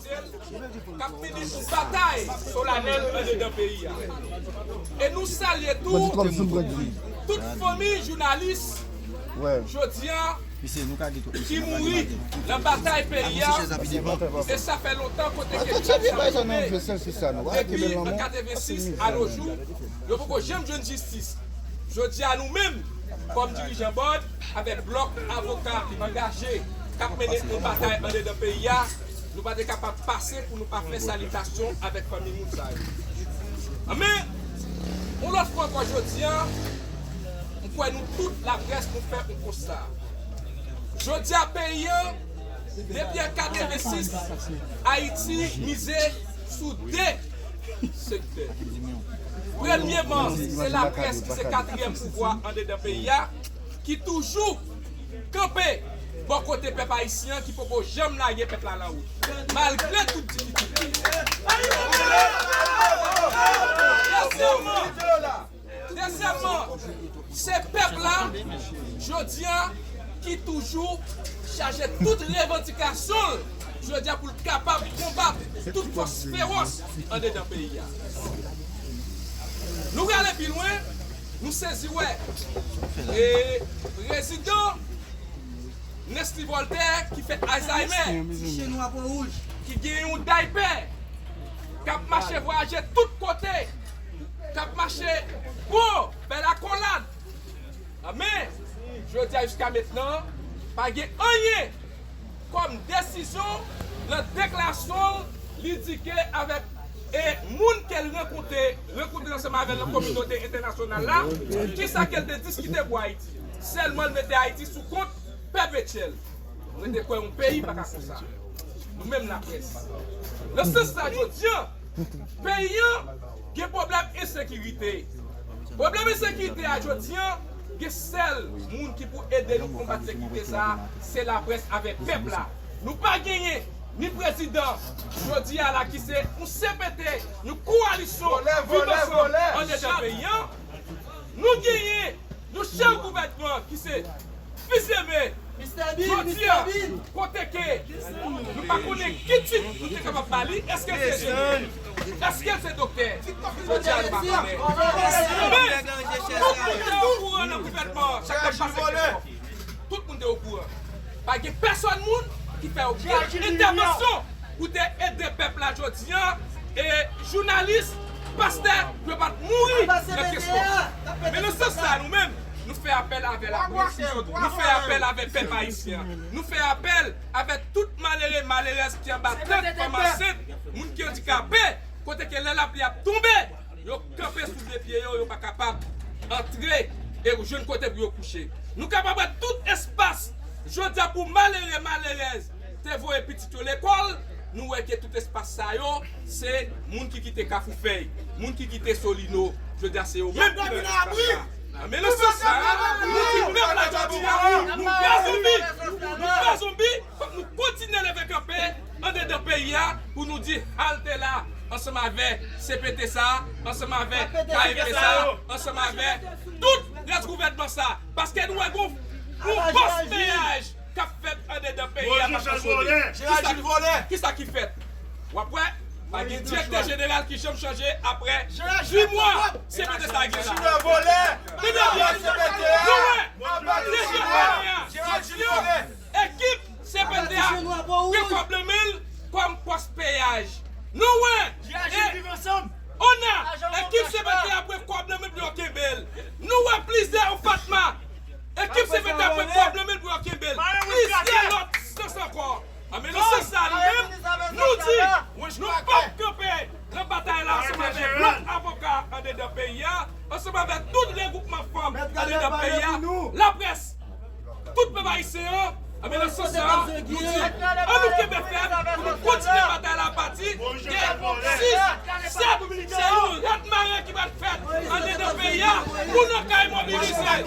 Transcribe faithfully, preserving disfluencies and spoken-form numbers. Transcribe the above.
k ap mennen yon batay solanèl andedan peyi a. E nou salye tou tout fanmi jounalis jodi a ki mouri nan batay peyi a. E sa fè lontan kote ke depi an katrevensis a no jou, yo poko janm jwenn jistis. Jodi a nou menm, kòm dirijan bòd, avèk blòk avoka angaje k ap mennen yon batay andedan peyi a, nou pa te kapab pase pou nou pa fè salitasyon avèk fanmi moun sa yo. Men, yon lòt fwa ankò jodi a, m kwè nou tout laprès nou fè yon konsta. Jodi a peyi an, depi an katrevensis, Ayiti mize sou de sektè. Premyeman, se laprès ki se katriyèm pouvwa andedan peyi a, ki toujou kanpe bò kote pèp ayisyen an, ki poko janm lage pèp la nan wout, malgre tout difikilte. Dezyèmman, dezyèmman, se pèp la, jodi a, ki toujou chaje tout revandikasyon l, jodi a, pou l kapab konbat tout fòs fewòs andedan peyi a. Nou prale pi lwen, nou sezi wè, e, prezidan Nesly Voltaire ki fè Alzheimer, ki gen yon daypè, k ap mache vwayaje tout kote, k ap mache gwo, bèl akolad. Men, jodi a jiska mentnan, pa gen anyen kòm desizyon nan deklarasyon l, li di ke avèk, e, moun ke l rankontre, rankontre ansanm avè l nan kominote entènasyonal la, kisa ke l te diskite pou Ayiti. Sèlman l mete Ayiti sou kont pèpetyèl. Mwen te kwè yon peyi pa ka konsa. Nou menm laprès. Nan sans sa, jodi a, peyi an gen pwoblèm ensekirite. Pwoblèm ensekirite a jodi a, gen sèl moun ki pou ede nou konbat ensekirite sa a, se laprès avèk pèp la. Nou pa genyen ni prezidan jodi a la ki se yon C P T, yon kowalisyon viv ansanm andedan peyi an. Nou genyen yon chèf gouvènman ki se Fils Aimé, jodi a, kote ke nou pa konnen ki tit nou te kapab ba li, èske l se jeneral, èske l se doktè, jodi a nou pa konnen. Men, tout moun te okouran nan gouvènman an, sa k t ap pase Kechòk. Tout moun te okouran. Pa gen pèsòn moun ki fè okenn entèvansyon pou te ede pèp la jodi a, e jounalis, pastè, yo pa t mouri nan kesyon. Men nan sans sa, nou menm, nou fè apèl avè laprès, nou fè apèl avè pèp ayisyen an, nou fè apèl avè tout malere, malerèz ki anba tèt, fanm ansent, moun ki andikape, kote ke lè lapli ap tonbe, yo kanpe sou de pye yo, yo pa kapab antre e jwenn kote pou yo kouche. Nou kapab wè tout espas, jodi a, pou malere, malerèz te voye pitit yo lekòl, nou wè ke tout espas sa yo, se moun ki kite Kafou Fèy, moun ki kite Solino, jodi a, se yo menm ki nan espas sa. Men nan sans sa, nou di pèp la jodi a, nou pa zonbi, nou pa zonbi, fòk nou kontinye leve kanpe andedan peyi a pou nou di halte la ansanm avè C P T sa, ansanm avè K F P sa, ansanm avè tout rès gouvènman sa. Paske nou wè gon, gon fòs meyaj k ap fèt andedan peyi a k ap fonksyone. Kisa, kisa ki fèt? W ap wè, pa gen direktè jeneral ki janm chanje apre uit mwa C P T sa gen la. Tande byen, nou wè, direktè jeneral la, jodi a, ekip C P T a pran kòb nan men l kòm pòs peyaj. Nou wè, e, ONA, ekip C P T a pran kòb nan men l pou yo kenbe l. Nou wè plizyè OFATMA, ekip C P T a pran kòb nan men l pou yo kenbe l. Plizyè lòt sans ankò. A, men nan sans sa, nou menm, nou di, nou p ap kanpe nan batay la ansanm avèk lòt avoka andedan peyi a, ansanm avèk tout regwoupman fanm andedan peyi a, laprès, tout pèp ayisyen an, a, men nan sans sa, nou di, ann nou kenbe fèm pou nou kontinye batay la apati de sis, sèt, se yon rad maren ki pral fèt andedan peyi a pou nou kay mobilize.